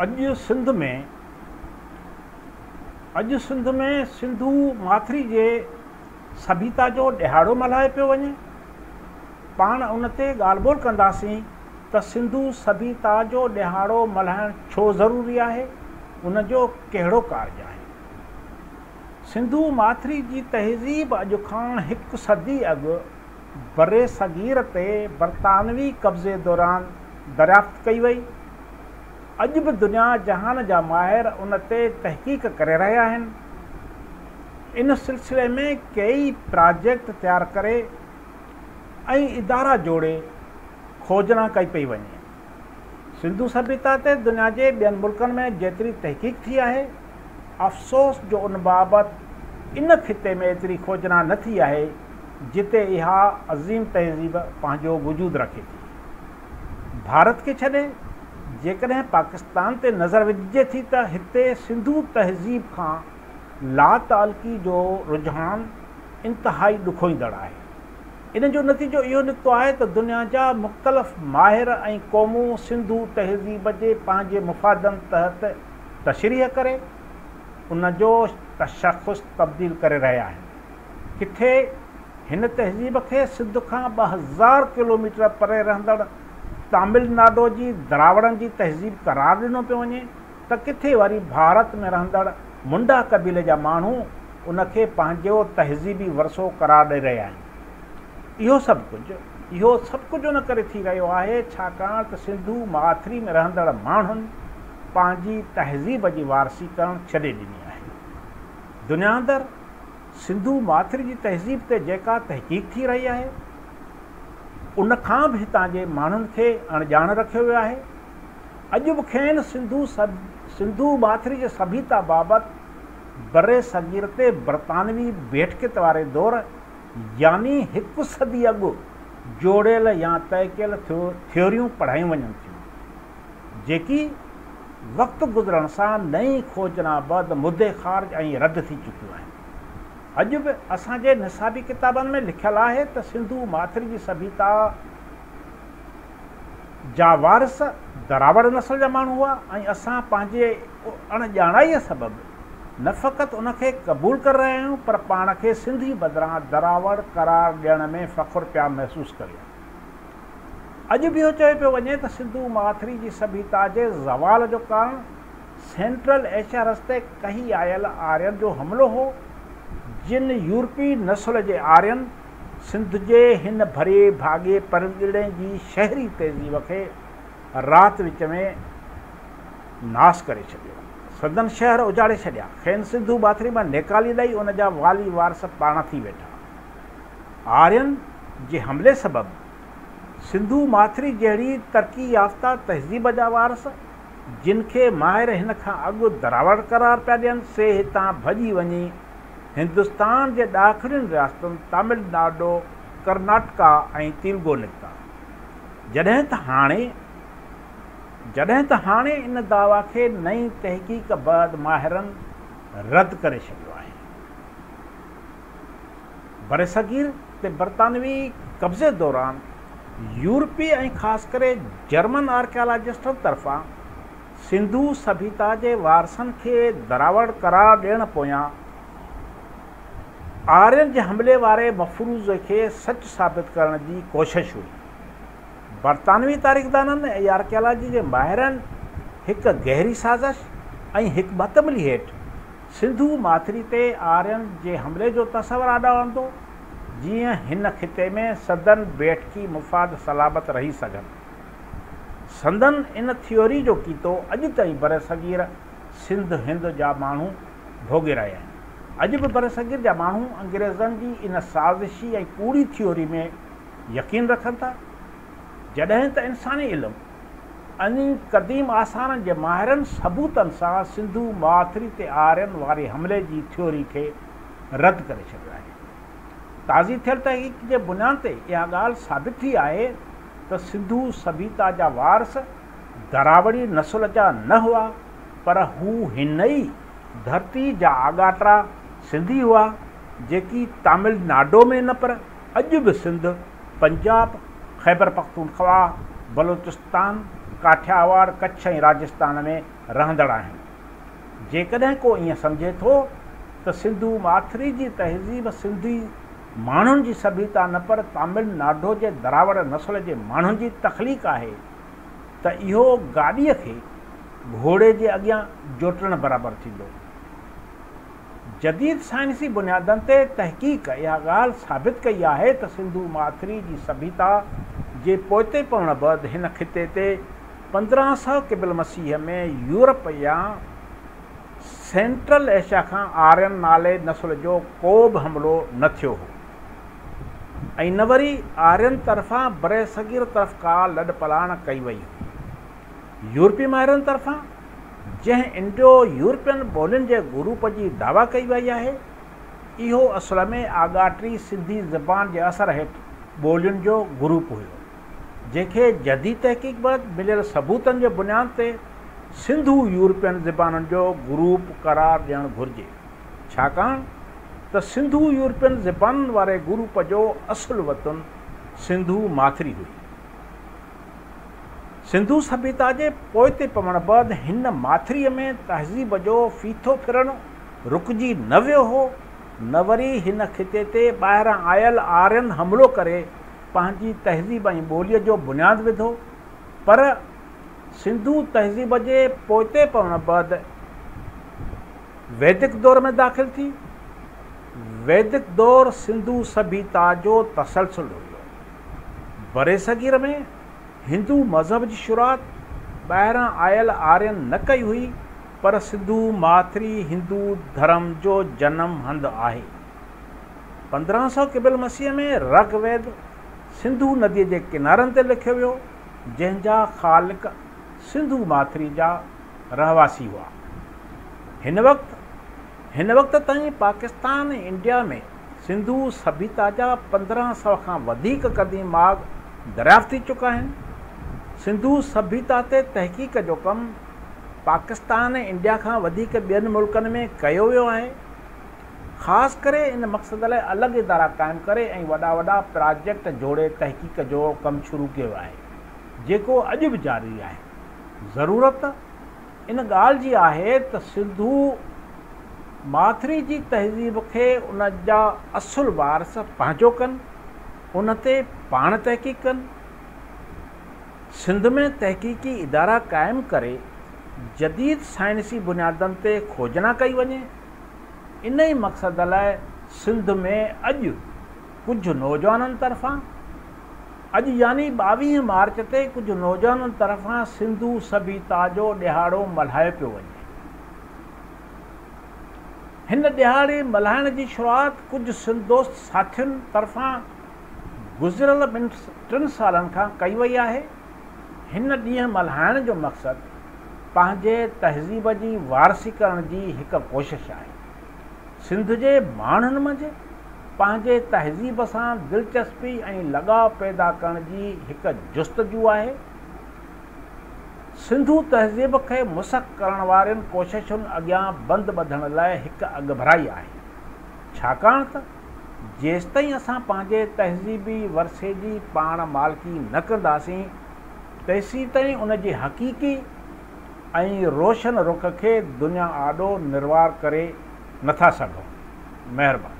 اڄ سنڌ ۾ اڄ سنڌ ۾ سنڌو ماٿري جي سڀيتا جو ڏهاڙو ملهايو پيو وڃي. پاڻ ان تي ڳالهه ٻولهه ڪنداسين ته سنڌو سڀيتا جو ڏهاڙو ملهائڻ ڇو ضروري آهي، ان جو ڪهڙو ڪارج آهي. سنڌو ماٿري جي تهذيب اڄ کان هڪ صدي اڳ برصغير تي برطانوي قبضي دوران دريافت ڪئي وئي. اڄ به دنيا جهان جا ماهر ان تي تحقيق ڪري رهيا آهن. ان سلسلي ۾ ڪيئي پراجيڪٽ تيار ڪري ۽ ادارا جوڙي کوجنا ڪئي پئي وڃي. سنڌو سڀيتا تي دنيا جي ٻين ملڪن ۾ جيتري تحقيق ٿي آهي، افسوس جو ان بابت ان خطي ۾ ايتري کوجنا نه ٿي آهي، جتي اها عظيم تهذيب پنهنجو وجود رکي ٿي. ڀارت کي ڇڏي جيڪڏهن پاڪستان تي نظر وجهجي ٿي ته هتي سنڌو تهذيب کان لاتعلقي جو رجحان انتهائي ڏکوئيندڙ آهي. ان جو نتيجو اهو نڪتو آهي ته دنيا جا مختلف ماهر ۽ قومون سنڌو تهذيب جي پنهنجي مفادن تحت تشريح ڪري ان جو تشخص تبديل ڪري رهيا آهن. ڪٿي هن تهذيب کي سنڌ کان 2000 ڪلوميٽر پري رهندڙ تامل ناڊو جي دراوڙن جي تهذيب قرار ڏنو پيو وڃي ته ڪٿي وري ڀارت ۾ رهندڙ منڊا قبيلي جا ماڻهو ان کي پنهنجو تهذيبي ورثو قرار ڏئي رهيا آهن. اهو سڀ ڪجهه اهو سڀ ڪجهه ان ڪري ٿي رهيو آهي ڇاڪاڻ ته سنڌو ماٿري ۾ رهندڙ ماڻهن پنهنجي تهذيب جي وارثي ڪرڻ ڇڏي ڏني آهي. دنيا اندر سنڌو ماٿري جي تهذيب تي جيڪا تحقيق ٿي رهي آهي، ان کان به هتان جي ماڻهن کي اڻڄاڻ رکيو ويو آهي. اڄ به کين سنڌو سنڌو ماٿري جي سڀيتا بابت برصغير تي برطانوي بيٺڪيت واري دور يعني هڪ صدي اڳ جوڙيل يا طئي ڪيل ٿيوريون پڙهايون وڃن ٿيون. جيڪي وقت گذرڻ سان نئين کوجنا بعد مدي خارج ۽ رد ٿي چڪيون آهن. اڄ به اسان جي نصابي ڪتابن ۾ لکيل آهي ته سنڌو ماٿري جي سڀيتا جا وارث دراوڙ نسل جا ماڻهو هئا ۽ اسان پنهنجي اڻ ڄاڻائيء سبب نه فقط ان کي قبول ڪري رهيا آهيون پر پاڻ کي سنڌي بدران دراوڙ قرار ڏيڻ ۾ فخر پيا محسوس ڪريون. اڄ به اهو چيو پيو وڃي ته سنڌو ماٿري جي سڀيتا جي زوال جو ڪارڻ سينٽرل ايشيا رستي ڪهي آيل آرين جو حملو هو، جن يورپي نسل جي آرين سنڌ جي هن ڀري ڀاڳي پرڳڻي جي شهري تهذيب کي رات وچ ۾ ناس ڪري ڇڏيو. سندن شهر اجاڙي ڇڏيا. کين سنڌو ماٿري مان نيڪالي ڏئي ان جا والي وارث پاڻ ٿي ويٺا. آرين جي حملي سبب سنڌو ماٿري جهڙي ترقي يافته تهذيب جا وارث، جن کي ماهر هن کان اڳ دراوڙ قرار پيا ڏين، سي هتان ڀڄي وڃي هندستان جي ڏاکڻين رياستن تامل ناڊو، ڪرناٽڪا ۽ تيلگو نڪتا. جڏهن ته هاڻي جڏهن ته هاڻي ان دعويٰ کي نئين تحقيق بعد ماهرن رد ڪري ڇڏيو آهي. برصغير تي برطانوي قبضي دوران يورپي ۽ خاص ڪري جرمن آرڪيالاجسٽن طرفان سنڌو سڀيتا جي وارثن کي دراوڙ قرار ڏيڻ پويان آرين جي حملي واري مفروضي کي سچ ثابت ڪرڻ جي ڪوشش هئي. برطانوي تاريخدانن ۽ آرڪيالاجي جي ماهرن هڪ گهري سازش ۽ حڪمت عملي هيٺ سنڌو ماٿري تي آرين جي حملي جو تصور آڏو آندو، جيئن هن خطي ۾ سندن بيٺڪي مفاد سلامت رهي سگهن. سندن ان ٿيوري جو ڪيتو اڄ تائين برصغير سنڌ هند جا ماڻهو ڀوڳي رهيا آهن. اڄ به برصغير جا ماڻهو انگريزن جي ان سازشي ۽ ڪوڙي ٿيوري ۾ يقين رکن ٿا. جڏهن ته انساني علم ۽ قديم آثارن جي ماهرن ثبوتن سان سنڌو ماٿري تي آرين واري حملي جي ٿيوري کي رد ڪري ڇڏيو آهي. تازي ٿيل تحقيق جي بنياد تي اها ڳالهه ثابت ٿي آهي ته سنڌو سڀيتا جا وارث دراوڙي نسل جا نه هئا پر هو هن ئي ڌرتي جا آڳاٽا سنڌي هئا جيڪي تامل ناڊو ۾ نه پر اڄ به سنڌ، پنجاب، خيبرپختونخواهه، بلوچستان ڪاٺياواڙ، ڪڇ ۽ راجستان ۾ رهندڙ آهن. جيڪڏهن ڪو ائين سمجهي ٿو ته سنڌو ماٿري جي تهذيب سنڌي ماڻهن جي سڀيتا نه پر تامل ناڊو جي دراوڙ نسل جي ماڻهن جي تخليق آهي ته اهو گاڏيء کي گهوڙي جي اڳيان جوٽڻ برابر ٿيندو. جديد سائنسي بنيادن تي تحقيق اها ڳالهه ثابت ڪئي آهي ته سنڌو ماٿري جي سڀيتا جي پوئتي پوڻ بعد هن خطي تي 1500 قبل مسيح ۾ يورپ يا سينٽرل ايشيا کان آرين نالي نسل جو ڪو به حملو نه ٿيو هو ۽ نه وري آرين طرفان برصغير طرف ڪا لڏپلاڻ ڪئي وئي هئي. يورپي ماهرن طرفان جنهن انڊو يورپين ٻولين جي گروپ جي دعويٰ ڪئي وئي آهي، اهو اصل ۾ آڳاٽي سنڌي زبان جي اثر هيٺ ٻولين جو گروپ هيو. جنهن کي جديد تحقيق بعد مليل ثبوتن جي بنياد تي سنڌو يورپين زبانن جو گروپ قرار ڏيڻ گهرجي، ڇاڪاڻ ته سنڌو يورپين زبانن واري گروپ جو اصل وطن سنڌو ماٿري هئي. سنڌو سڀيتا جي پوئتي پوڻ بعد هن ماٿريء ۾ تهذيب جو ڦيٿو ڦرڻ رڪجي نه ويو هو، نه وري هن خطي تي ٻاهران آيل آرين حملو ڪري پنهنجي تهذيب ۽ ٻوليء جو بنياد وڌو، پر سنڌو تهذيب جي پوئتي پوڻ بعد ويدڪ دور ۾ داخل ٿي. ويدڪ دور سنڌو سڀيتا جو تسلسل هيو. برصغير ۾ هندو مذهب جي شروعات ٻاهران آيل آرين نه ڪئي هئي، پر سنڌو ماٿري هندو ڌرم جو جنم هنڌ آهي. 1500 قبل مسيح ۾ رگ ويد سنڌو نديء جي ڪنارن تي لکيو ويو، جنهن جا خالق سنڌو ماٿري جا رهواسي هئا. هن وقت هن وقت تائين پاڪستان ۽ انڊيا ۾ سنڌو سڀيتا جا 1500 کان وڌيڪ قديم ماڳ دريافت ٿي چڪا آهن. سنڌو سڀيتا تي تحقيق جو ڪم پاڪستان ۽ انڊيا کان وڌيڪ ٻين ملڪن ۾ ڪيو ويو آهي. خاص ڪري ان مقصد لاء الڳ ادارا قائم ڪري ۽ وڏا وڏا پراجيڪٽ جوڙي تحقيق جو ڪم شروع ڪيو آهي، جيڪو اڄ به جاري آهي. ضرورت ان ڳالهه جي آهي ته سنڌو ماٿري جي تهذيب کي ان جا اصل وارث پنهنجو ڪن، ان تي پاڻ تحقيق ڪن. سنڌ ۾ تحقيقي ادارا قائم ڪري جديد سائنسي بنيادن تي کوجنا ڪئي وڃي. انهي مقصد لاء سنڌ ۾ اڄ ڪجهه نوجوانن طرفان اڄ يعني 22 مارچ تي ڪجهه نوجوانن طرفان سنڌو سڀيتا جو ڏهاڙو ملهايو پيو وڃي. هن ڏهاڙي ملهائڻ جي شروعات ڪجهه سنڌ دوست ساٿين طرفان گذريل ٻن ٽن سالن کان ڪئي وئي آهي. هن ڏينهن ملهائڻ جو مقصد پنهنجي تهذيب جي وارثي ڪرڻ جي هڪ ڪوشش آهي. سنڌ جي ماڻهن منجهه پنهنجي تهذيب سان دلچسپي ۽ لڳاء پيدا ڪرڻ جي هڪ جستجو آهي. سنڌو تهذيب کي مسخ ڪرڻ وارين ڪوششن اڳيان بند ٻڌڻ لاء هڪ اڳڀرائي آهي. ڇاڪاڻ ته جيستائين اسان پنهنجي تهذيبي ورثي جي پاڻ مالڪي نه ڪنداسين، تيسيتائين ان جي حقيقي ۽ روشن رخ کي دنيا آڏو نروار ڪري نه ٿا سگهون. مهرباني.